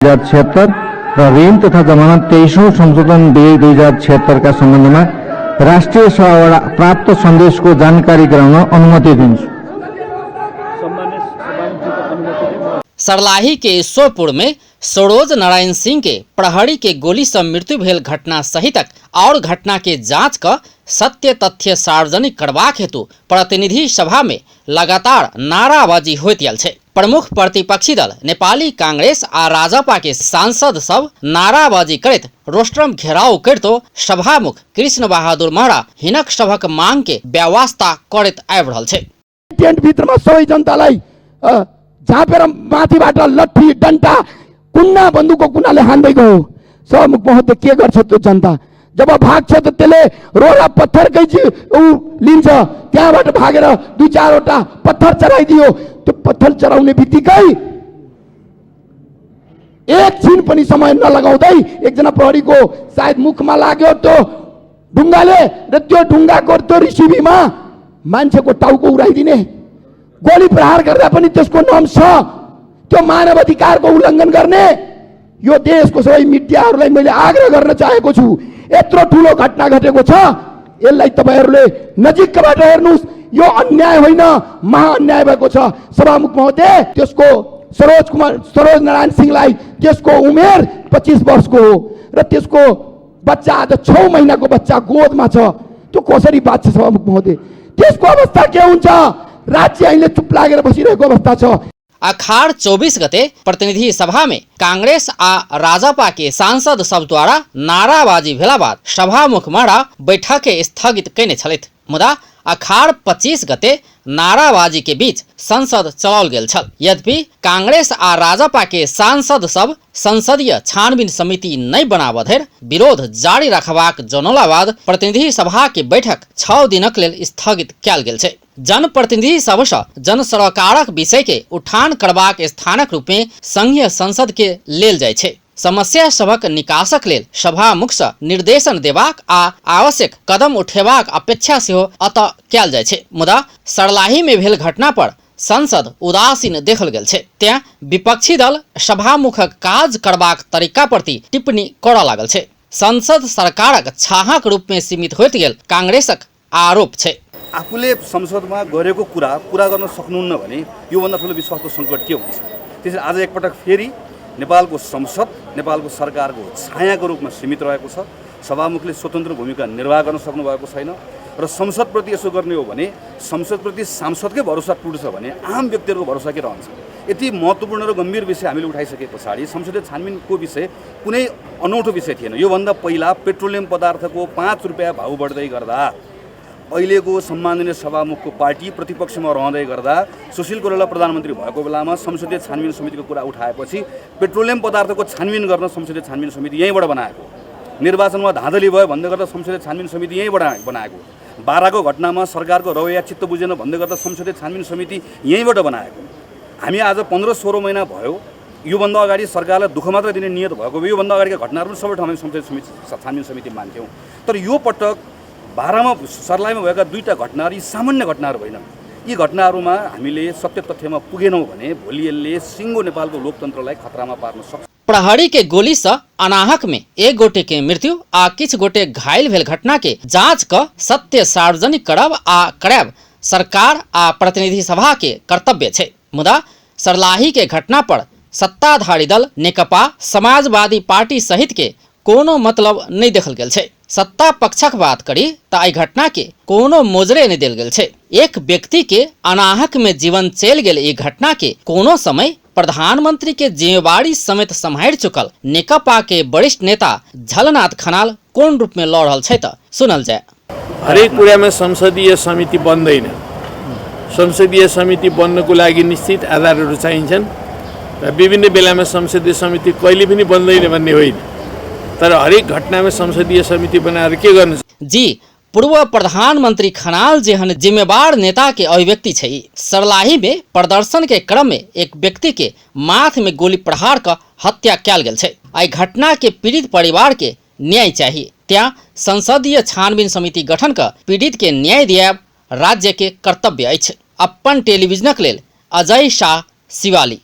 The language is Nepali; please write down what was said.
2076 र ऋण तथा जमानत 23औं संशोधन विधेयक 2076 का सम्बन्धमा राष्ट्रिय सभाबाट प्राप्त सन्देशको जानकारी गराउन अनुमति दिन्छु। सर्लाही के ईश्वरपुर में सरोज नारायण सिंह के प्रहरी के गोली से मृत्यु भेल घटना सहितक और घटना के जांच का सत्य तथ्य सार्वजनिक करबाक हेतु प्रतिनिधि सभा में लगातार नाराबाजी होइत आयल छै। प्रमुख प्रतिपक्षी दल नेपाली कांग्रेस आ राजपा के सांसद सब नाराबाजी करैत रोस्ट्रम घेराव करतो सभामुख कृष्ण बहादुर महरा हिनक सभक मांग के व्यवस्था करैत आबि रहल छै। टेन्ट भित्रमा सबै जनतालाई झापेर माथिबाट लट्ठी डन्टा कुन्ना बन्दुकको कुनाले हान्दै गयो। सभामुख महोदय के गर्छ त्यो जनता? जब भाग्छ त त्यसले रोला पत्थरकै लिन्छ, त्यहाँबाट भागेर 2-4 वटा पत्थर चराइदियो। त्यो पत्थर चराउने बित्तिकै एकछिन पनि समय नलगाउँदै एकजना प्रहरीको सायद मुखमा लाग्यो त्यो ढुङ्गाले र त्यो ढुङ्गाको त्यो रिसिभीमा मान्छेको टाउको उडाइदिने। गोली प्रहार गर्दा पनि त्यसको नाम छ। त्यो मानव अधिकारको उल्लङ्घन गर्ने यो देशको सबै मिडियाहरूलाई मैले आग्रह गर्न चाहेको छु। यत्रो ठुलो घटना घटेको छ, यसलाई तपाईहरुले नजिकबाट हेर्नुस्। यो अन्याय होइन, महाअन्याय भएको छ। सभामुख महोदय, त्यसको सरोज नारायण सिंहलाई त्यसको उमेर 25 वर्षको हो र त्यसको बच्चा आज 6 महिनाको बच्चा गोदमा छ। त्यो कसरी बाँच्छ सभामुख महोदय? त्यसको अवस्था के हुन्छ? राज्य अहिले चुप लागेर बसिरहेको अवस्था छ। अखाड़ 24 गते प्रतिनिधि सभा में कांग्रेस आ राजपा के सांसद सब द्वारा नाराबाजी भेला बाद सभामुख मारा बैठक स्थगित कैने छलैथ। मुदा अखाड़ 25 गते नाराबाजी के बीच संसद चलाओल गेल छल। यद्यपि कांग्रेस आ राजपा के सांसद सब संसदीय छानबीन समिति नहीं बनाब धरि विरोध जारी रखबाक जनौला बाद प्रतिनिधि सभा के बैठक 6 दिनक लेल स्थगित कयल गेल छै। जनप्रतिनिधि सबसँ जन सरकारक विषय के उठान करबाक स्थानक रूप में संघीय संसद के लेल जाय छै। समस्या सबक निकासक लेल सभामुख सँ निर्देशन देबाक आ आवश्यक कदम उठेबाक अपेक्षा सेहो अतः कयल जाय छै। मुदा सर्लाही में भेल घटना पर संसद उदासीन देखल गेल छै। त्यहाँ विपक्षी दल सभामुखक काज करबाक तरीका प्रति टिप्पणी करऽ लागल छै। संसद सरकारक छाहक रूप में सीमित होइत गेल कांग्रेसक आरोप छै। आफूले संसदमा गरेको कुरा पूरा गर्न सक्नुहुन्न भने यो भन्दा ठुलो विश्वासको सङ्कट के हुन्छ? त्यसैले आज एकपटक फेरि नेपालको संसद नेपालको सरकारको छायाको रूपमा सीमित रहेको छ। सभामुखले स्वतन्त्र भूमिका निर्वाह गर्न सक्नु भएको छैन र संसदप्रति यसो गर्ने हो भने संसदप्रति सांसदकै भरोसा टुट्छ भने आम व्यक्तिहरूको भरोसा के रहन्छ? यति महत्त्वपूर्ण र गम्भीर विषय हामीले उठाइसके पछाडि संसदीय छानबिनको विषय कुनै अनौठो विषय थिएन। योभन्दा पहिला पेट्रोलियम पदार्थको 5 रुपियाँ भाउ बढ्दै गर्दा अहिलेको सम्माननीय सभामुखको पार्टी प्रतिपक्षमा रहँदै गर्दा सुशील कोइराला प्रधानमन्त्री भएको बेलामा संसदीय छानबिन समितिको कुरा उठाएपछि पेट्रोलियम पदार्थको छानबिन गर्न संसदीय छानबिन समिति यहीँबाट बनाएको। निर्वाचनमा धाँधली भयो भन्दै गर्दा संसदीय छानबिन समिति यहीँबाट बनाएको। बाराको घटनामा सरकारको रवैया चित्त बुझेन भन्दै गर्दा संसदीय छानबिन समिति यहीँबाट बनाएको। हामी आज 15-16 महिना भयो योभन्दा अगाडि सरकारलाई दुःख मात्र दिने नियत भएको भए योभन्दा अगाडिका घटनाहरू सबै ठाउँमा संसदीय छानबिन समिति मान्थ्यौँ। तर यो पटक बारामा सर्लाहीमा भएका 2टा घटनाहरू यी सामान्य घटनाहरू होइन। यी घटनाहरूमा हामीले सत्य तथ्यमा पुगेनौँ भने भोलि यसले सिङ्गो नेपालको लोकतन्त्रलाई खतरामा पार्न सक्छ। प्रहरी के गोली से अनाहक में 1 गोटे के मृत्यु आ किछ गोटे घायल भेल घटना के जांच क सत्य सार्वजनिक करब आ कराब सरकार आ प्रतिनिधि सभा के कर्तव्य छै। मुदा सर्लाही के घटना पर सत्ताधारी दल नेकपा समाजवादी पार्टी सहित के कोनो मतलब नहीं देखल गेल छै। सत्ता पक्षक बात करी त एहि घटना के कोनो मोजरे नहीं देल गेल छै। एक व्यक्ति के अनाहक में जीवन चल गेल ई घटना के कोनो समय प्रधानमंत्री के जिम्मेवारी समेत सम्हारि चुकल नेकपा के वरिष्ठ नेता झलनाथ खनाल कोन रूप में लड़ रहल छै त सुनल जाय। हरेक कुरामा संसदीय समिति बन्दैन। संसदीय समिति बन्नको लागि निश्चित आधारहरू चाहिन्छन् र विभिन्न बेलामा संसदीय समिति कहिले पनि बन्दैन भन्ने होइन। तर हरेक घटनामा संसदीय समिति बनाएर के गर्नु? जी, पूर्व प्रधानमंत्री खनाल जेहन जिम्मेवार नेता के अभिव्यक्ति छै। सर्लाही में प्रदर्शन के क्रम में एक व्यक्ति के माथ में गोली प्रहार कर हत्या कयल गेल छै। एहि घटना के पीड़ित परिवार के न्याय चाहिए। त्या संसदीय छानबीन समिति गठन कर पीड़ित के न्याय दियाब राज्य के कर्तव्य अछि। अप्पन टेलीविजनक लेल अजय शाह, शिवाली।